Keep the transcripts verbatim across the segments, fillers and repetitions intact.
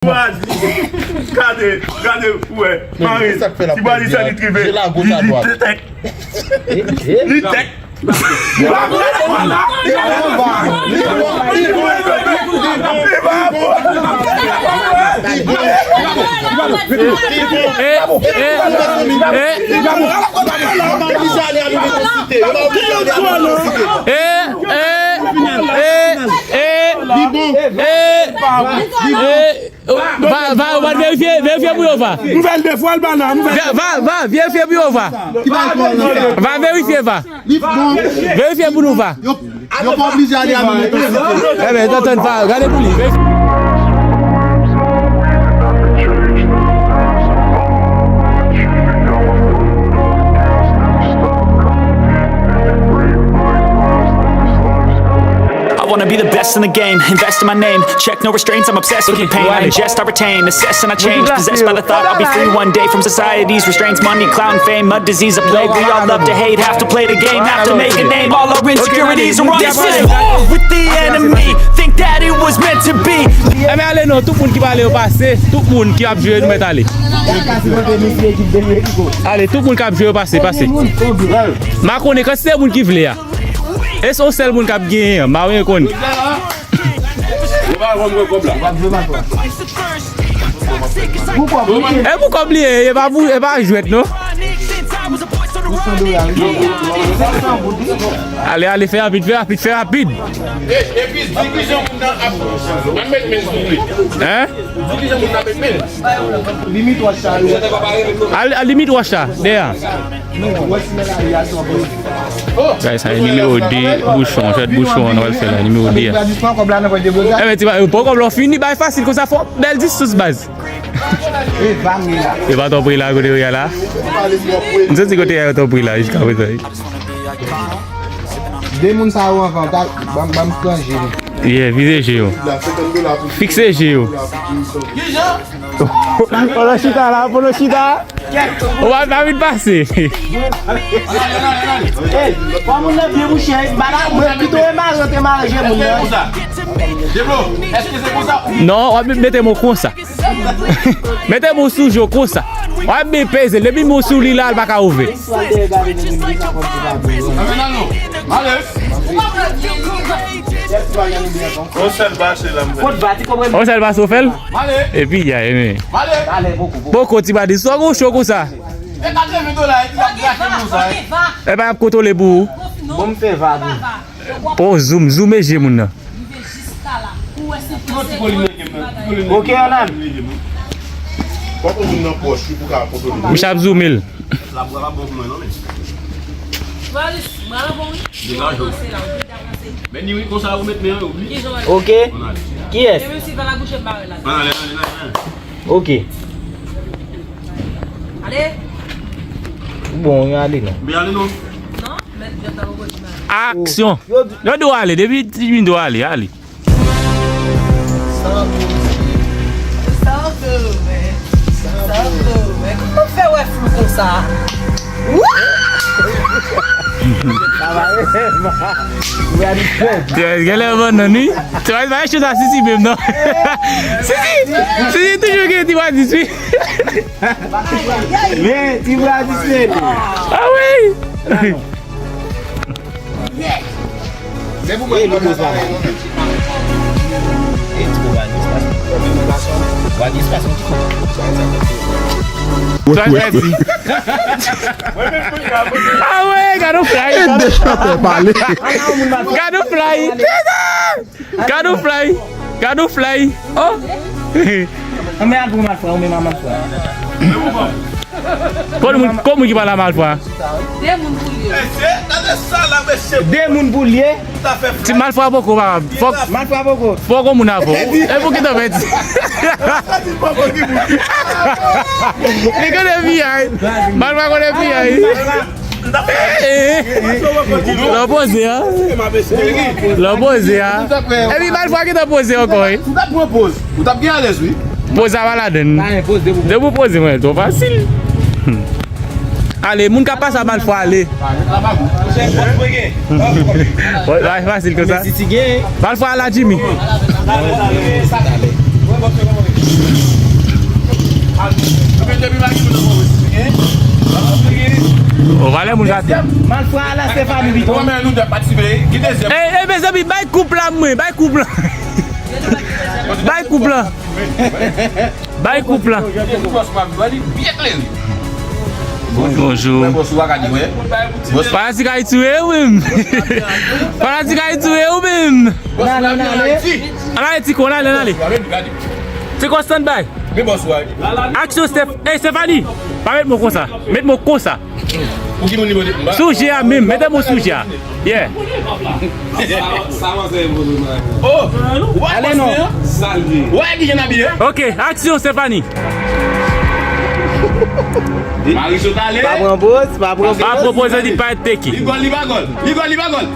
Gade, gade, wè. Mari, ti bwa li sa li trive. Li, li tèt. Li tèt. Va, va, va verifye, verifye pou yo, va. Nou fè l de fwa, l pa la. Va, va, verifye pou yo, va. Va verifye, va. Verifye pou nou, va. Yo, yo pa oblije ale a menm otorite. Enben, tann, tann, va, gade pou li. Verifye. I wanna be the best in the game, invest in my name. Check no restraints, I'm obsessed with the pain. I ingest, I retain, assess, and I change. Possessed by the thought I'll be free one day from society's restraints. Money, clout, and fame, a disease, a plague. We all love to hate, have to play the game, have to make a name. All our insecurities are on display. War with the enemy, think that it was meant to be. Enben ale non, tout moun ki pale yo pase, tout moun ki ap jwe nou mèt ale. Ale, tout moun k ap jwe yo pase, pase. M a konnen kantite moun ki vle a. E se yon sèl moun k ap genyen an, m a renmen konnen. E pou kòb li ye, e pa pou, e pa jwèt non. Ale, ale, fè rapid, fè rapid, fè rapid. Hein? Al, al limit wòch la, dèyè. Guys, sa e nimewo de bouchon, jwèt bouchon an, nou al fè la, nimewo de a. Enben, ti ba, poko lè w fini, bay fasil konsa, fò bèl distans, baz. E pa twò pre la, kote yo ye la. M santi kote yo twò pre la, jiska prezan. De moun sa yo anvan, ta, ban, ban m plonje li. Yeah, vize je yo. Fikse je yo. Pandan chita la, pandan chita. Ou pa, pa vin pase. Ey, pran moun nan byen mouche, bala, mwen pito e mare, te mare je moun nan. Non, w ap mete mo konsa. Mete mo sou je w konsa. W ap byen peze l. Depi mo sou li la, l pa ka ouvè. On sèl pase la, m fè. On sèl pase ou fè l? Epi, ya, e men. Poko, ti badi, sou ou cho konsa. E pa ap kontwole pou ou. Bon, m fè vag. O, zoom, zoome je moun nan. Ok, Anan. Misye ap zoome l. Ok. Kiyès? Ok. Bon, ale non. Aksyon. Yo di w ale, depi ti minit w ale, ale. Sa koze. Sa koze. Sa koze. Kòman w fè wè flou konsa? Genlè bann nan, wi. Ti Bradis pa chita Sisi menm, non. Sisi! Sisi toujou gen Ti Bradis, wi. Men, Ti Bradis menm. Ah wi! Twa trè di. Ah wi, gade yon fly. Gade yon fly. Gade yon fly. Gade yon fly. Oh. Anben al pou Malfwa, ou menm a Malfwa. Kon moun, kon moun ki pale a Malfwa. De moun pou l ye. De moun pou l ye. Ti Malfwa poko kapab. Fòk Malfwa poko. Fòk yon moun avè w. E pou ki tanpèt? Li konnen piyay. Malfwa konnen piyay. Lè w poze a. Lè w poze a. Epi Malfwa gentan poze ankò, wi. Ou t ap pran poz. Ou t ap gen alèz, wi. Poz a pa ladann. Debout poze, mwen, twò fasil. Ale, moun k ap pase a Malfwa, ale. Wi, fasil konsa. Malfwa la, Jimmy. O, valè moun gate. Malfra la, Stefani pito. Ey, ey, mezanmi, bay koup la, mwen, bay koup la. Bay koup la. Bay koup la. Bonjou. Fanatik Ayiti, wi, wi. Fanatik Ayiti, wi, wi. Ann ale, Tiko, ann ale, ann ale. Tiko, stand by. Aksyon, Steph. Ey, Stefani. Pa met mwen konsa. Met mwen konsa. Sou je a menm. Mete mwen sou je a. Yeah. Ale non. Ok, aksyon, Stefani. Marisol ale. Pa pran poz, pa pran poz. Pa pran poz, li pa teke. Li gòl, li pa gòl. Li gòl, li pa gòl.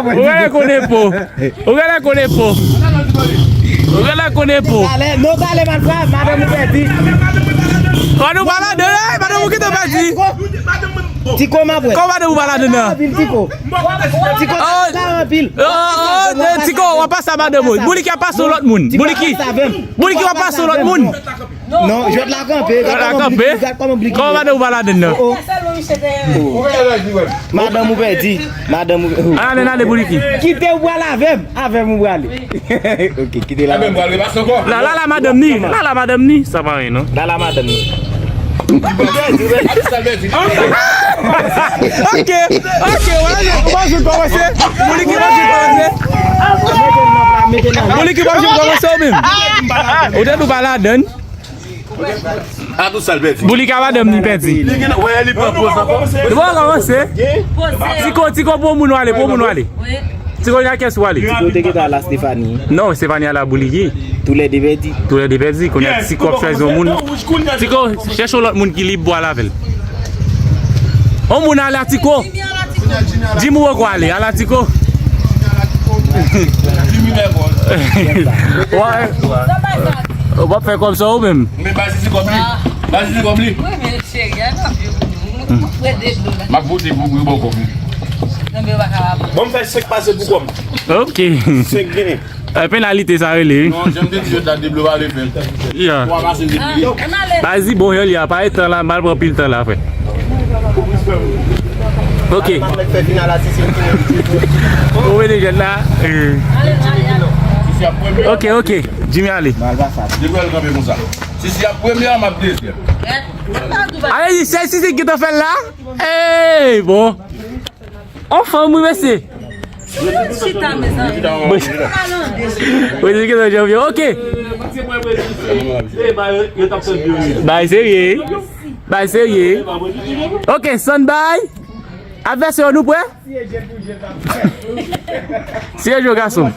Ou genlè konnen po. Ou genlè konnen po. Ou genlè konnen po. Nou pale, nou pale, malfra, madanm ou pèdi. Madanm ou pa ladan, madanm ou kite pèdi. Tiko, m ap wè. Kòman madanm ou pa ladan nan? Anpil, Tiko. Tiko, oh, oh, oh, Tiko, w ap pase a madanm ou. Bouliki ap pase yon lòt moun. Bouliki. Bouliki, w ap pase yon lòt moun. Non, jwèt la kanpe. Jwèt la kanpe. Kòman madanm ou pa ladan nan? Madanm ou pèdi. Madanm ou. Ale, ale, Bouliki. Kite ou pral avè m. Avè m ou prale. Ok, kite la. Lala madanm ni. Lala madanm ni. Sa pa anyen, non. Lala madanm ni. Ok, ok, wè, bon jou kòmanse. Bouliki, bon jou kòmanse. Bouliki, bon jou kòmanse ou menm. Ou te nou pa ladan. Bouliki a madanm ni pèdi. Nou pa kòmanse. Tiko, Tiko, pou moun wale, pou moun wale. Tiko, nan kès ou ale? Tiko te gentan la Stefani. Non, Stefani ala Bouliki. Toulède pèdi. Toulède pèdi. Kounye a Tiko ap chwazi yon moun. Tiko, chèche yon lòt moun ki lib pou al avè l. Yon moun ala Tiko. Jimmy ou poko ale, ala Tiko. Ou ap fè kòb sa ou menm. Men basi se kòb li. Basi se kòb li. M ap vote pou, pou bò kòb li. Bon, m fè senk pase pou kòb. Ok. Senk genyen. E, penalite sa rele, wi. Non, jan m te di yo, dat de blo pa vle fè. Yeah. Twa pase de blo. Bazi, bon, yo li a pa e tan la, m al pran pil tan la, frè. Ok. Ou vini jèt la. Ok, ok. Jimmy ale. Depi al kanpe konsa. Si si ap premye a, m ap dezyèm. Ale, se si se ki te fè l la. Ey, bon. On fanm, wi, mesye. Chita, mezanmi. Bon. Wi, se ki te janvye. Ok. Bay serye. Bay serye. Ok, stand by. Advèsè yo, nou prè? Siye je w, gason.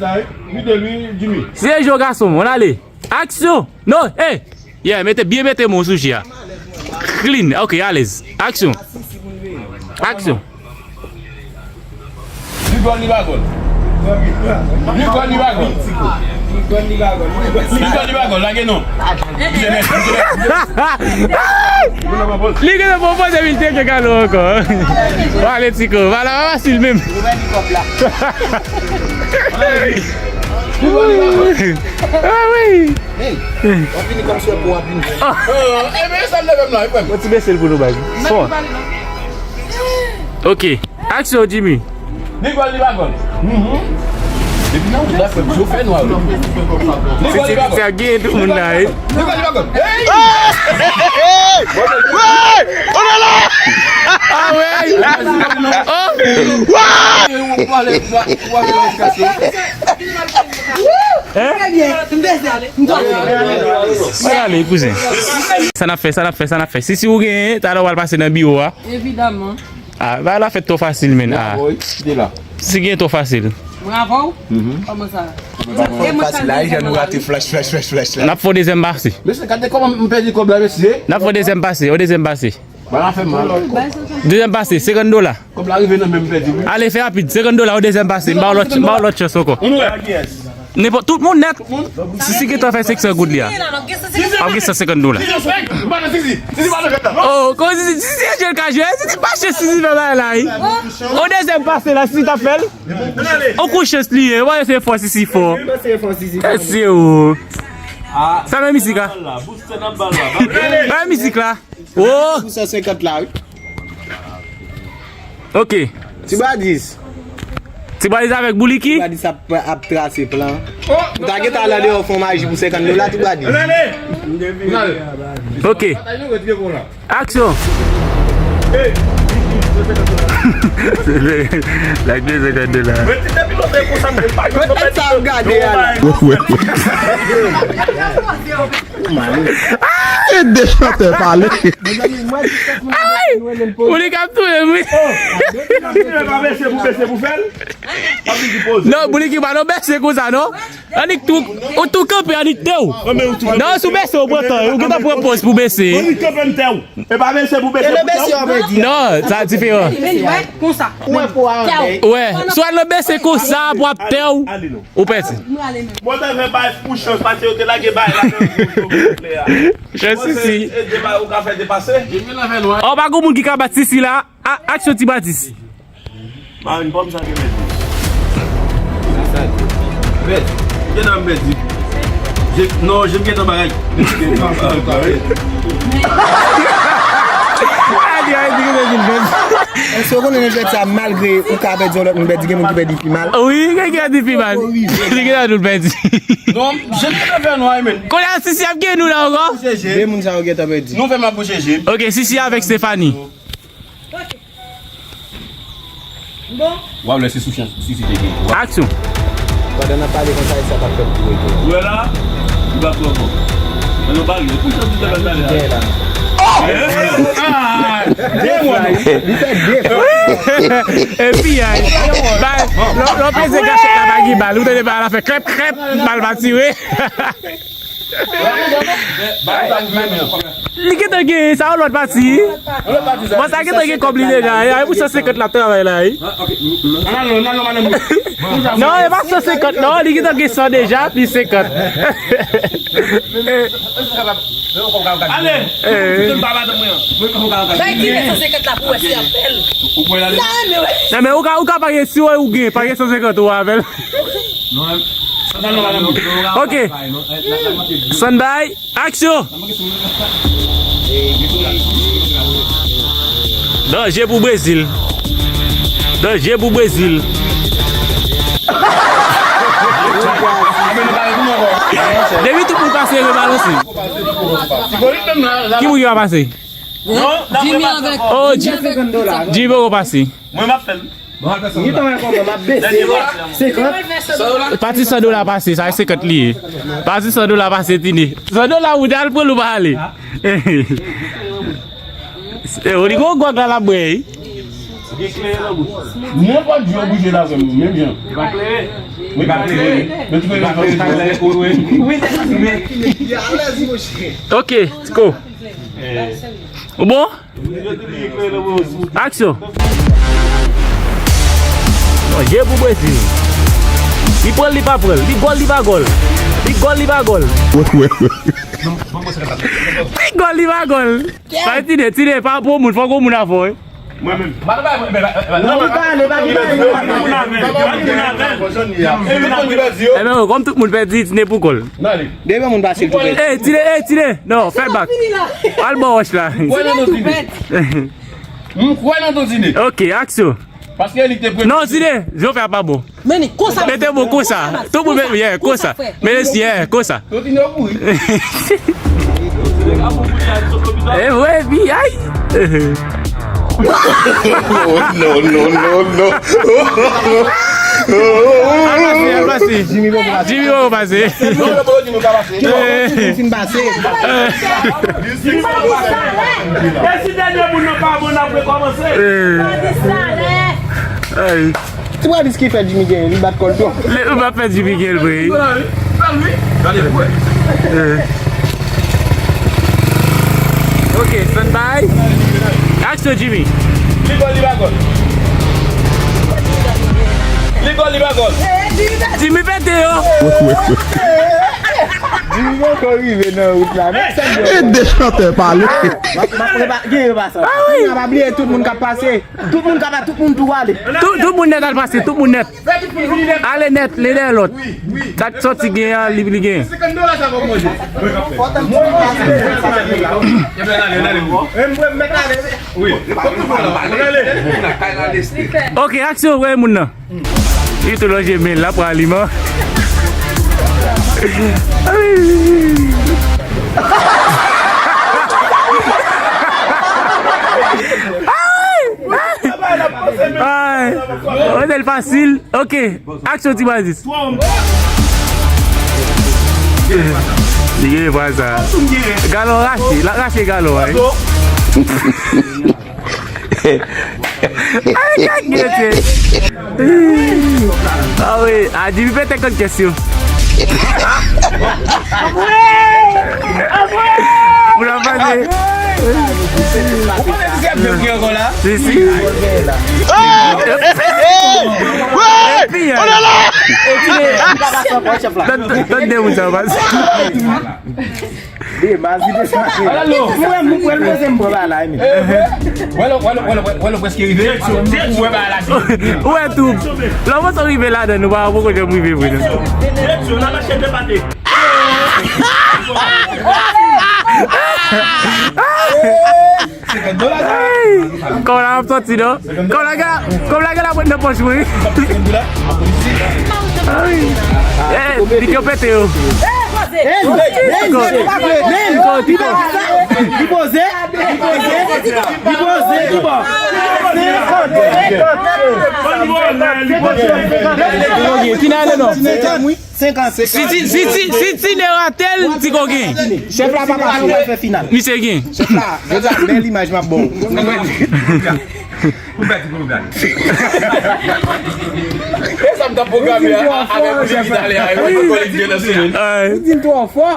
Siye je w, gason. On ale. Aksyon. Non, hey. Yeah, mete, byen mete men w sou je a. Clean. Ok, alèz. Aksyon. Aksyon. Li gòl, li pa gòl. Li gòl, li pa gòl. Li gòl, li pa gòl. Li gòl, li pa gòl. Lage non. Li gentan pran poz epi l teke galon ankò. Pale Tiko. Pale pa fasil menm. Ah wi. Hey, w ap vini kòm sou pou w ap vini. E men sa m leve m la, wi, frè m. Yon ti bese l pou nou bay. Fò. Ok. Aksyon, Jimmy. Li gòl, li pa gòl. Depi nan wout la, frè m, je w fè nwa, wi. Li gòl, li pa gòl. Sa gen tout moun la, wi. Li gòl, li pa gòl. Hey! Hey! Hey! Hey! Oh là là! Ah ouais! Oh! Hein? Mwen ale, kouzen. Sa n ap fè, sa n ap fè, sa n ap fè. Si, si ou genyen, talè w al pase nan biwo a. Evidaman. Ah, bagay la fèt twò fasil, menn. Ah. Si genyen twò fasil. Mwen avè w? Kòman sa? E mwen fasil la, jan nou rate flèch, flèch, flèch, flèch la. N ap fè yon dezyèm pase. Mesye, gade kòman m pèdi kòb la, mesye. N ap fè yon dezyèm pase, yon dezyèm pase. Bagay la fè mal. Dezyèm pase, senkant dola. Kòb la rive nan men m pèdi, wi. Ale, fè rapid, senkant dola, yon dezyèm pase. M ba w lòt, m ba w lòt chans ankò. Ann wè. Nenpòt, tout moun nèt. Sisi gentan fè senk san goud li a. Ap gen san senkant dola. Oh, kòman Sisi, Sisi, Sisi, Sisi, Sisi, Sisi, pa chans Sisi fè bagay la, wi. O dezyèm pase la, Sisi t ap fè l. On kou chans li ye, wè se fò Sisi fò. Èske o. Sa nan mizik la. Nan mizik la. Oh. Pou san senkant la, wi. Ok. Ti Bradis. Ti Bradis avèk Bouliki. Ti Bradis ap, ap trase plan. Ou ta gentan al andeyò fè yon maji pou senkant dola, Ti Bradis. Ok. Aksyon. Lage senkant dola. Mwen tèt sa ap gade a la. E de chantè pale. Ay! Bouliki ap touye m, wi. Non, Bouliki pa nan bese konsa, non. Annik tou, ou tou kanpe, annik te w. Non, sou bese, ou pran tan, ou gentan pran pòz pou bese. Annik kanpe, annik te w. E pa bese pou bese pou te w. Non, sa diferan. Wè, swa nan bese konsa, pou ap te w. Ou pèdi. Mwen ta fè bay pou chans, paske yo te lage bay la nan. Chans Sisi. Ou ka fè depase. Ou pa gon moun ki ka bat Sisi la. A, aksyon Ti Bradis. Marin, pa m sa gen mèt. Mèt. Gen nan mèt. Non, je m gen nan bagay. Adi, adi, gen nan mèt. Èske w konnen nan jwèt sa, malgre ou ka pèdi yon lòt moun pèdi, gen moun ki pèdi pi mal? Wi, gen ki pèdi pi mal. Li gen nan tout pèdi. Non, je m gen nan fè nwa, men. Kounye a Sisi ap gen nou la ankò. De moun sa yo gentan pèdi. Nou fè m ap bouche je. Ok, Sisi avèk Stephanie. Bon. Waw, lè se sou chans, si, si te gen. Aksyon. Pandan n ap pale konsa, sa t ap fèt pou rete. Ou wè la? Li pa pran bon. Men nou pa rive. Pou chans li te fè talè a. Gen la. Oh! Ah! De mwa. Li fè de. Epi, ay. Ba, lò, lò peze gachèt la pa gen bal. Ou tande bal la fè krèp, krèp, bal pa tire. Li gentan gen sa yon lòt pati. Bon, sa gentan gen kòb li deja. E pou san senkant l ap travay la, wi. Non, e pa san senkant, non. Li gentan gen san deja, pi senkant. Ale! Bay ti men san senkant la pou wè si y ap fè l. Nan, men ou ka, ou ka parye si ou gen, parye san senkant ou avè l. Ok. Stand by. Aksyon. Danje pou Brezil. Danje pou Brezil. Depi tout moun pase, rebalanse. Ki moun ki va pase? Jimmy avèk. Oh, Jimmy poko pase. Mwen m ap fè l. Pati san dola pase, sa e senkant li ye. Pati san dola pase, Tine. San dola ou te al pran l ou pa ale. E, ou li gon gwag la l ap bwè, wi. Nenpòt jan w bouje la, menm jan. Li pa klere. Li pa klere. Li pa klere. Ok, let's go. Ou bon? Aksyon. Danje pou Brezil. Li pran l, li pa pran l. Li gòl, li pa gòl. Li gòl, li pa gòl. Li gòl, li pa gòl. Sa e Tine, Tine, pa pou moun, fòk yon moun avè w, wi. Mwen menm. Non, ou pa ale, pa gen bagay. Ebyen, kòm tout moun pèdi, Tine pou kò l. Depi moun pase l tou pèdi. Ey, Tine, ey, Tine. Non, fè bak. Al bò wòch la. M kwè nan Tondine. M kwè nan Tondine. Ok, aksyon. Paske li te premye. Non, Tine, je w fè a pa bon. Men li konsa. Mete bon konsa. Tout moun mete, yeah, konsa. Men li, yeah, konsa. Tondine ou mouri. Eh, ouais, pi, ay. Non, non, non, non, non. Al pase, al pase. Jimmy poko pase. Jimmy poko pase. Fin pase. E si dènye moun nan pa bon, n ap rekòmanse. Ay. Ti Bradis ki fè Jimmy genyen, li bat kò l twòp. Li pa fè Jimmy genyen vre. Gade pou wè. Ok, stand by. Aksyon, Jimmy. Li gòl, li pa gòl. Gòl li pa gòl. Jimmy pete yo. Jimmy poko rive nan wout la. E de chantè pale. M ap, m ap repa-, gen repasan. Ah wi. N a pa bliye tout moun k ap pase. Tout moun k ap, tout moun tou ale. Tout, tout moun nèt al pase, tout moun nèt. Ale nèt, li dèyè lòt. Dak sòti gen an, li, li gen. Ok, aksyon, wè moun nan. Li tou lonje men l la pou aliman. Ay! Ay! Modèl fasil. Ok. Aksyon, Ti Brazis. Li gen vwa sa. Galon rache. L ap rache galon, wi. Ay, kak gete. Ah wi, a Jimmy pete kòd kès yo. Pou la pase. Si, si. Epi, hein. Tande, tande moun sa pase. De baz li te chache. Mwen, mwen, mwen, mwen, mwen, mwen, la, men. Wè lè, wè lè, wè lè, wè lè, prèske rive. Ou wè tou. Lè w rive ladan, nou pa poko janm rive vre, non. Direksyon, n a mache de pate. Senkant dola sa. Kòb la ap sòti, non? Kòb la gen, kòb la gen la pran nan pòch mwen. Ay. Eh, pik yo pete yo. Li poze, li poze, li poze, li poze, li poze. Senkant. Senkant. Si ti, si ti, si ti ne ratel, ti ko gen. Chèf la pa pase, w pral fè final. Misye gen. Chèf la, jodi a, bèl imaj m ap ba w. Pou bèl ti pwograme. E sa m t ap pwograme a, avèk ou li ki t ale a, e mwen ki kòlèg de nan semèn. Ou di l twò fò.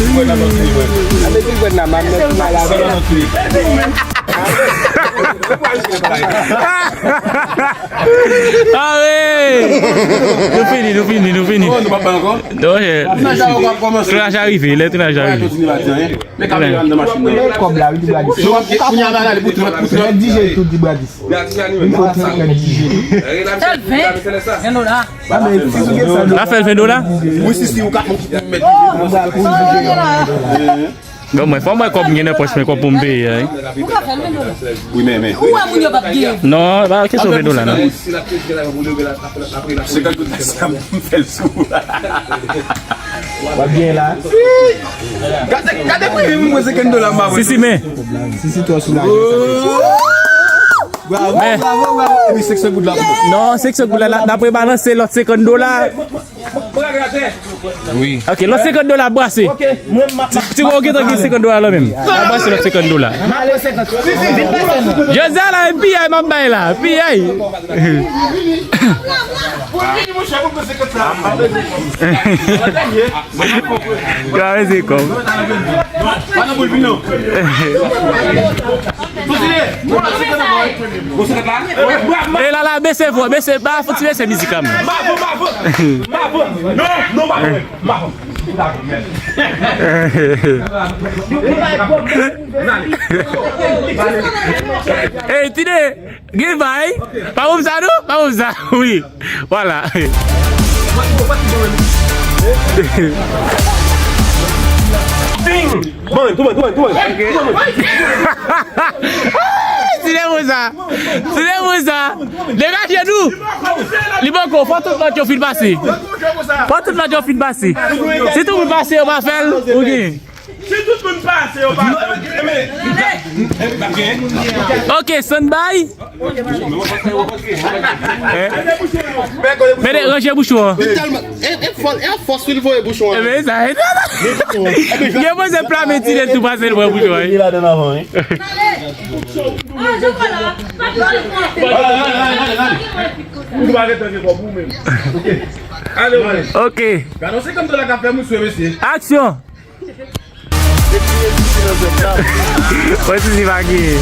Mwen nan lòt peyi, mwen. Sa vle di mwen nan man, mwen nan la. Awe! Nou fini, nou fini, nou fini. Oh, nou pa bay ankò? Non, chè. Tounaj la rive, lè tounaj la rive. Men kamera nan machin nan. Kòb la, wi, Ti Bradis. Ou ka fè trant, trant, trant. Fè l ven. Ven dola. Wi, si, si, ou ka, ou met. Bon, mwen, fò mwen kòb m gen nan pòch mwen, kòb pou m peye a, wi. Ou ka fè l ven dola. Wi, men, men. Ou wè moun yo p ap gen. Non, pa kesyon ven dola, non. Senkant goud la, sa m fè l sou. W ap gen la. Gade, gade premye moun mwen senkant dola m ba mwen. Si, si, men. Si, si, twò soulaje. Bravo, bravo, bravo. Epi senkant goud la pou mwen. Non, senkant goud la, n ap rebalanse lòt senkant dola. Wi. Ok, lòt senkant dola brase. Ti, ti, ou gentan gen senkant dola la menm. N ap brase lòt senkant dola. Jodi a la, e piyay m ap bay la. Piyay. Yo, a reze kòb. E la la, bese vwa, bese, ba, fouti bese mizik la, man. Ey, tide. Gen bay. Pa bon sa non? Pa bon sa. Wi. Vwala. Ding! Bon, touman, touman, touman. Tire pou sa. Tire pou sa. Degaje nou. Li poko, fò tout lòt yo fin pase. Fò tout lòt yo fin pase. Si tout moun pase, yo pa fè l, ou gen. Si tout moun pase, yo pa fè l. Ok, stand by. Mete, ranje bouchon an. Li tèlman, e, e fò-, e a fòs wi l voye bouchon an. Ebyen, sa, e, gen mwen se pla men tire tou pase l pran bouchon an. Li ladan avan, wi. Ou pa gen tan gen kòb ou menm. Ale, ale. Ok. Gade, se kòm la ka fè m swe, mesye. Aksyon. Mwen sezi pa genyen.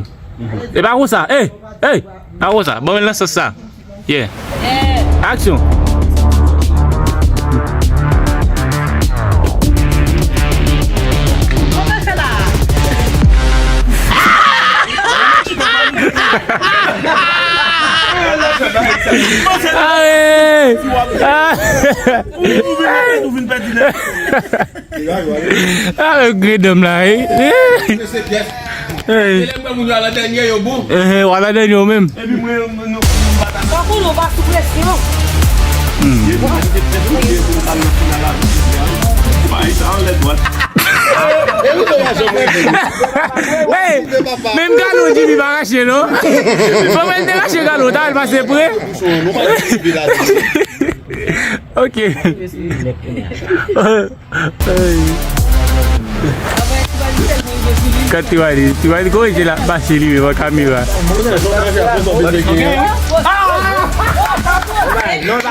nou. E pa konsa. Ey, ey, pa konsa. Ban mwen nan sans sa. Yeah. Aksyon. Aye! Ah! Ah, gredam la, wi. Hey. Ehe, w a la dènye yo menm. Hey, menm galon Jimmy pa rache, non? Fò mwen te rache galon, ta al pase pre. Ok. Hey. Kat Tiwali, Tiwali, kòman se la pase li menm an kamera?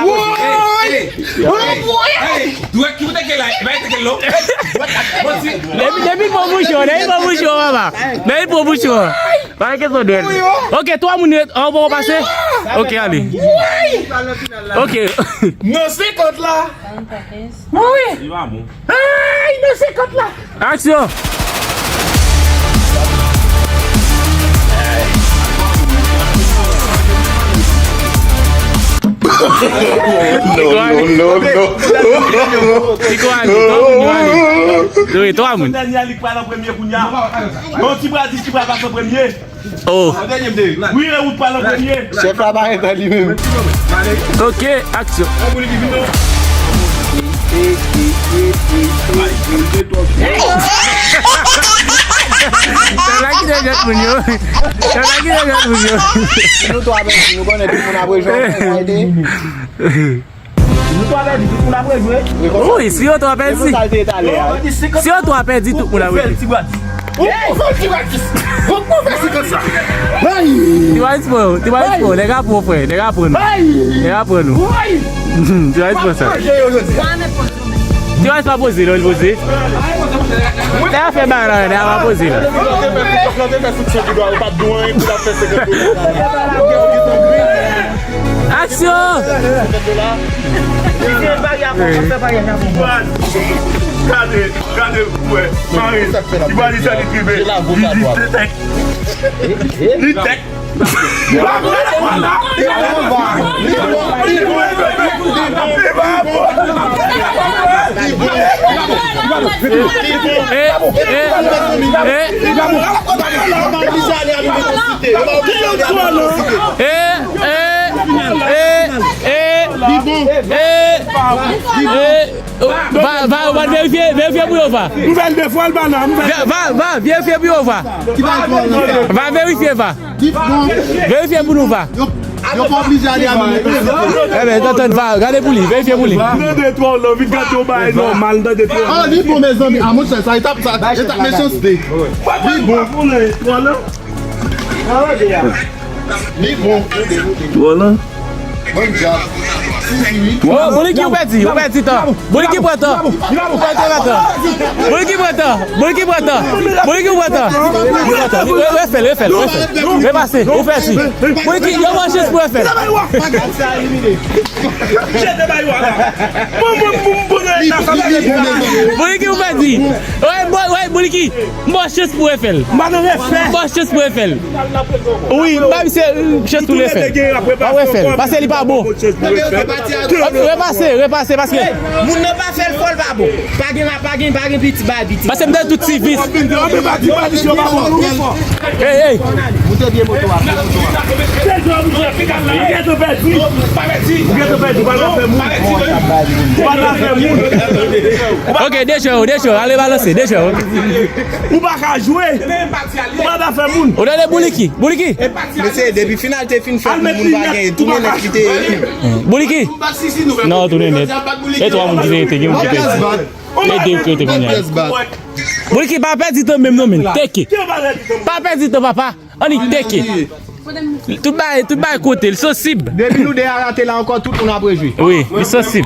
Woy! Woy! Dwèt ki ou teke la, e pa teke lo. Depi, depi pran mouchwa, depi pran mouchwa, papa. Depi pran mouchwa. Pa gen kesyon dwèt. Ok, twa moun ret, an, ou poko pase? Ok, ale. Ok. Nan senkant la. Wi. Ay, nan senkant la. Aksyon. No, no, no, no. Li ko ale, twa moun yo ale. Wi, twa moun. Dènye a li k pral an premye kounye a. Yon ti bradis ki pral pase an premye. Oh. Wi, e ou t pral an premye. Chèf la pa ret li menm. Ok, aksyon. Sa la ki de jèt moun yo. Sa la ki de jèt moun yo. Nou twa menm, nou konnen tout moun ap rejwenn. Nou twa pèdi, tout moun ap rejwe. Wi, si yo twa pèdi. Si yo twa pèdi, tout moun ap rejwe. Ou fè ti bradis. Ou fè ti bradis. Ou fè senkant sa. Ti bradis pran, ti bradis pran, nèg ap pran frè, nèg ap pran nou. Nèg ap pran nou. Ti bradis pran sa. Ti bradis pa poze, non, li poze. Nèg ap fè bagay la, nèg ap poze la. Aksyon! Gade, gade, wè, mari, li ba li sa li kribe. Li, li, li tèk. Li tèk. Eh, eh, eh. Eh, eh, eh, eh, eh, eh, oh, va, va, va, verifye, verifye pou yo, va. Nouvèl de fwa, l pa la, nouvèl. Va, va, verifye pou yo, va. Va, verifye, va. Verifye pou nou, va. Yo, yo pa oblije ale a menm. Enben, tann, tann, va, gade pou li, verifye pou li. Nan de twa, w vin gade yon bagay nòmal, nan de twa. Ah, li bon, mezanmi. Ah, monchè, sa, etap, sa, etap mechanste. Li bon. Li bon. Twò lan. Bon djab. Oh, Bouliki, ou pèdi, ou pèdi tan. Bouliki pran tan. Ou pèdi tan. Bouliki pran tan. Bouliki pran tan. Bouliki pran tan. Ou pran tan. Ou, ou fè l, ou fè l, ou fè l. Ou pase, ou pèdi. Bouliki, yo manje pou ou fè l. Bouliki, ou pèdi. Oye, bon, Wè, Bouliki, m ba w chans pou refè l. M pa nan refè. M ba w chans pou refè l. Wi, m ba misye chans pou refè l. W ap refè l, paske li pa bon. Repase, repase, paske moun nan pa fè l fò, l pa bon. Pa gen la, pa gen, pa gen piti, bay piti. Paske m te tout sivis. Ey, ey. Moute vye moto a, vye moto a. Ou gentan pèdi. Ou gentan pèdi, ou pa nan fè moun. Ou pa nan fè moun. Ok, dechè, dechè, ale balanse, dechè. Ou pa ka jwe. Ou pa nan fè moun. Ou tande Bouliki, Bouliki. Mesye, depi final te fin fèt, moun pa genyen. Tounen nèt ki te ye. Bouliki. Non, tounen nèt. E twa moun ki te rete, gen moun ki pèdi. E de ki rete kounye a. Bouliki, pa pèdi tan menm non, men. Teke. Pa pèdi tan, papa. Annik teke. Tout bagay, tout bagay kote, li sansib. Depi nou de a rate la ankò, tout moun ap rejwi. Wi, li sansib.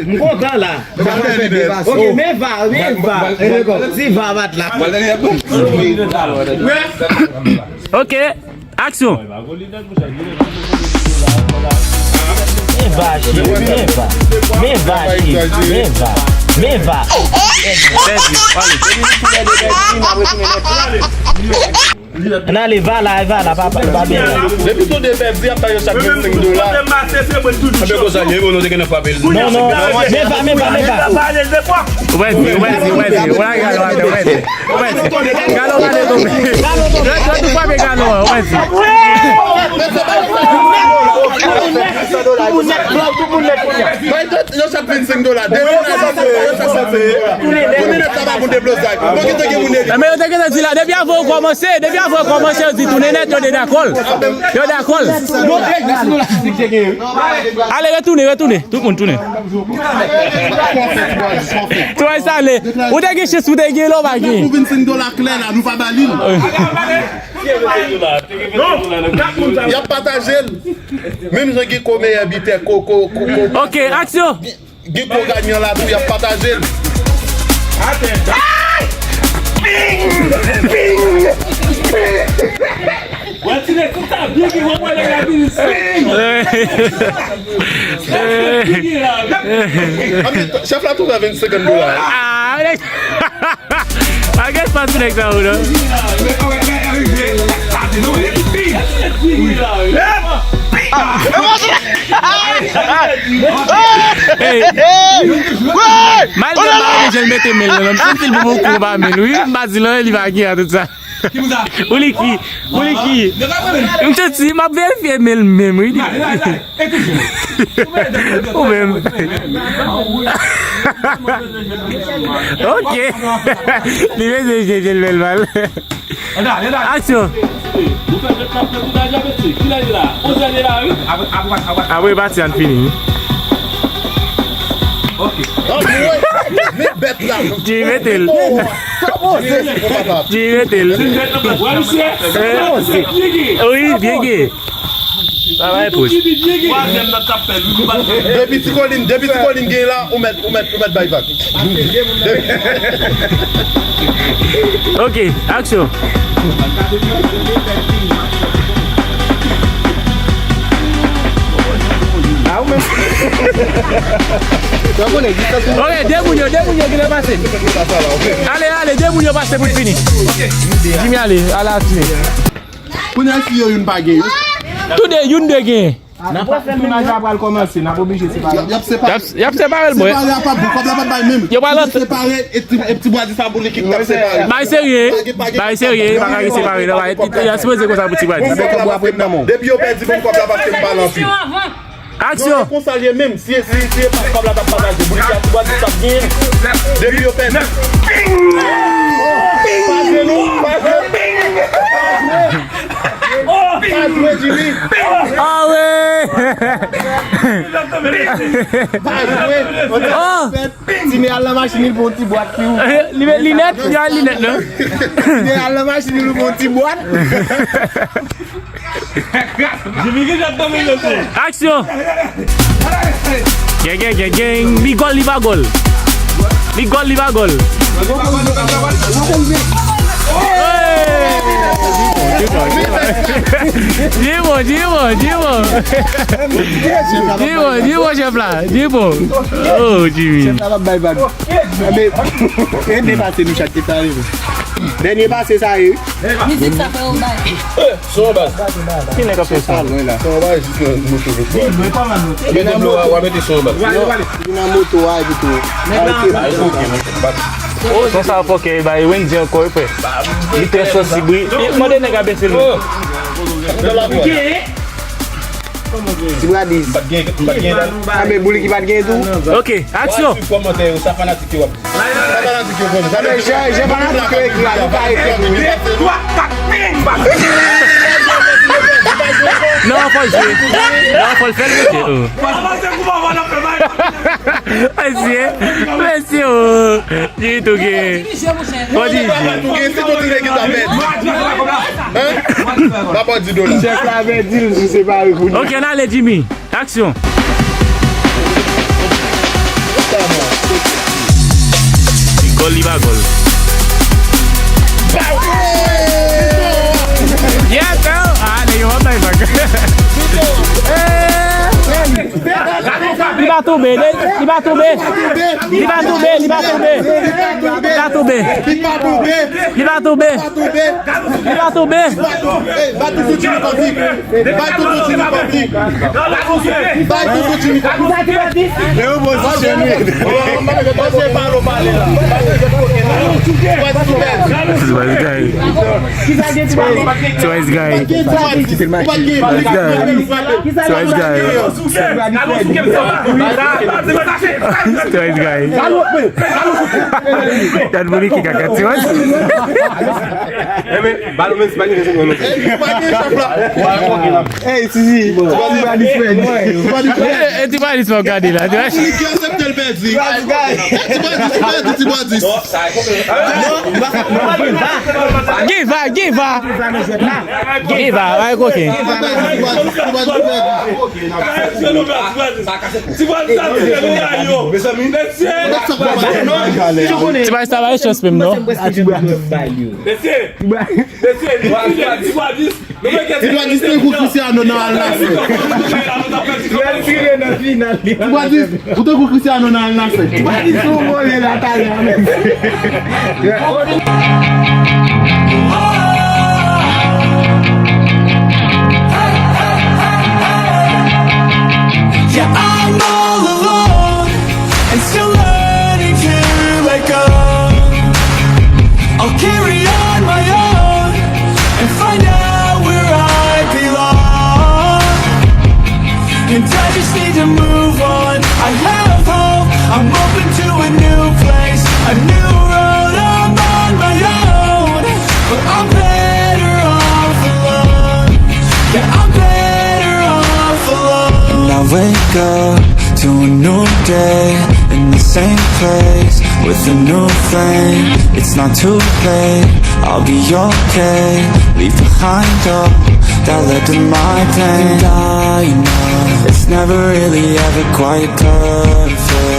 M kontan la. Ok, men va, men va. Di va bat la. Ok, aksyon. Men va, cheri, men va. Men va, cheri, men va. Men va. Pèdi, ale. N ale, va la, va la, papa, va byen la. Depi tou de pèdi, ap bay yo chak vennsenk dola. Anben konsa, li bon, nou te gentan frape l. Non, non, men va, men va, men va. Ou pèdi, ou pèdi, ou pèdi. Ou la galon atè, ou pèdi. Ou pèdi. Galon gade tonbe. Lòt, lòt ou frape galon an, ou pèdi. Bay lòt, yo chak vennsenk dola. Depi nan yo chak vennsenk dola. Tounen nèt la pa pou deblozay. Bon, ki te gen moun. Enben, yo te gentan di la, depi avan yo kòmanse, depi avan yo kòmanse, yo di tounen nèt, yo te dakò l. Yo dakò l. Ale, retounen, retounen. Tout moun tounen. Tou sa ale. Ou te gen chans, ou te gen lè, ou pa gen. Pou vennsenk dola klè la, nou pa ba li l. Y ap pataje l. Menm jan gen komeyè bitè, ko, ko, ko, ko. Ok, aksyon. Gen ko ganyan la tou, y ap pataje l. Atè. Ping! Ping! Ping! Wè ti nèg konsa, byen ki wè mwen nèg la vini. Ping! Chèf la tou fè vennsenk dola. Ah, I guess pa ti nèg sa ou non. Hey. Malgre m pa renmen jan l mete men l nan, m santi l pou m kou pa men l wi. M pa di l anyen, li pa gen an tout sa. Bouliki, Bouliki. M santi m ap verifye men l menm wi. Ou menm. Ok. Li bezwen jete l bèl bal. Aksyon. Apre pati a n fini wi. Jimmy mete l. Jimmy mete l. Wi, byen gen. Travay pous. Depi ti kolin, depi ti kolin gen la, ou mèt, ou mèt, ou mèt bay vag. Ok, aksyon. Ok, de moun yo, de moun yo ki te pase. Ale, ale, de moun yo pase pou fini. Jimmy, ale, ale, ale. Kounye a si yo youn pa gen yo. Toude youn dwe gen. N ap fè tounaj la pral kòmanse, n ap oblije separe. Y ap, y ap separe. Y ap, y ap separe l, bwè. Separe a p ap bon, kòb la p ap bay menm. Yo pral separe, e ti, e ti bwa di sa pou li ki t ap separe. Bay serye. Bay serye, pa ka gen separe non, bay, y ap sipoze konsa pou ti bwa di. Depi yo pèdi, bon kòb la paske m pale anpil. Aksyon. Non, e konsa l ye menm. Si, si, si e pa kòb la t ap pataje, Bouliki a ti bwa di sa ap genyen. Depi yo pèdi. Pa jwe non, pa jwe. Pa jwe, Jimmy. Ah wi. Pa jwe. Oh. Tine al nan machin li pou yon ti bwat pou ou. Li met linèt, li al linèt non. Tine al nan machin li pou yon ti bwat. Jimmy ki jan tonbe yo se. Aksyon. Gen, gen, gen, gen. Li gòl, li pa gòl. Li gòl, li pa gòl. Hey! Jimmy, Jimmy, Jimmy, Jimmy, chèf la, Jimmy. Oh, Jimmy. Chèf la p ap bay vag. Anben, dènye pase nou chak te pale. Dènye pase sa ye. Mizik sa fè yon bay. Son baz. Ki nèg ap fè sa? Sa lwen la. Son baz jis nan moto yo. Mete dlo a, w a mete son baz. Li nan moto a epi tou. Oh, son sa fòkè, e bay Wendy ankò, e frè. Li trè sansib, wi. Mande nèg a bese l. Ti Bradis. Anben, Boulik ki pa t gen tou. Ok, aksyon. Suiv kòmantè yo, sa fanatik yo ap di. Sa fanatik yo konn. Sa fanatik yo ekri la, nou pa ekri. Non, fò l jwe. Non, fò l fè l mete. Mesye, mesye, oh. Di tou gen. Kòdije. Gen si kontinye ki ta pèdi. Hein? Papa di dola. Chèf la avèti l, nou separe kounye a. Ok, ann ale, Jimmy. Aksyon. Li gòl, li pa gòl. Yes, oh! Ah, nèg yo pa bay vag. Eh! Li pa tonbe, li, li pa tonbe. Li pa tonbe, li pa tonbe. Li pa tonbe. Li pa tonbe. Li pa tonbe. Bat toutou Jimmy Kofi. Bat toutou Jimmy Kofi. Bat toutou Jimmy Kofi. E yo pozisyon li. Wise guy. Wise guy. Wise guy. Wise guy. Gad moun ki kaka ti wè. Hey, Sisi. Ti pa dispen. Ti pa dispen, gade la. Ti pa dispen. Give up, give up. Give up, ay koken. Ti pa sa bay chans menm non. Mesye, mesye, mesye, ti pa dis. Edouard Dis tankou Cristiano nan Al Nassr. Edouard Dis, ou tankou Cristiano nan Al Nassr. Edouard Dis sou vole la talè a menm. Yeah, I'm all alone and still learning to let go. I'll carry on my own and find out where I belong. And I just need to move on. I have hope. I'm open to a new place, a new road. I'm on my own, but I'm better off alone. Yeah, I'm better off alone. And I wake up to a new day in the same place with a new flame. It's not too late, I'll be okay. Leave behind all that led to my pain. And I know it's never really ever quite perfect.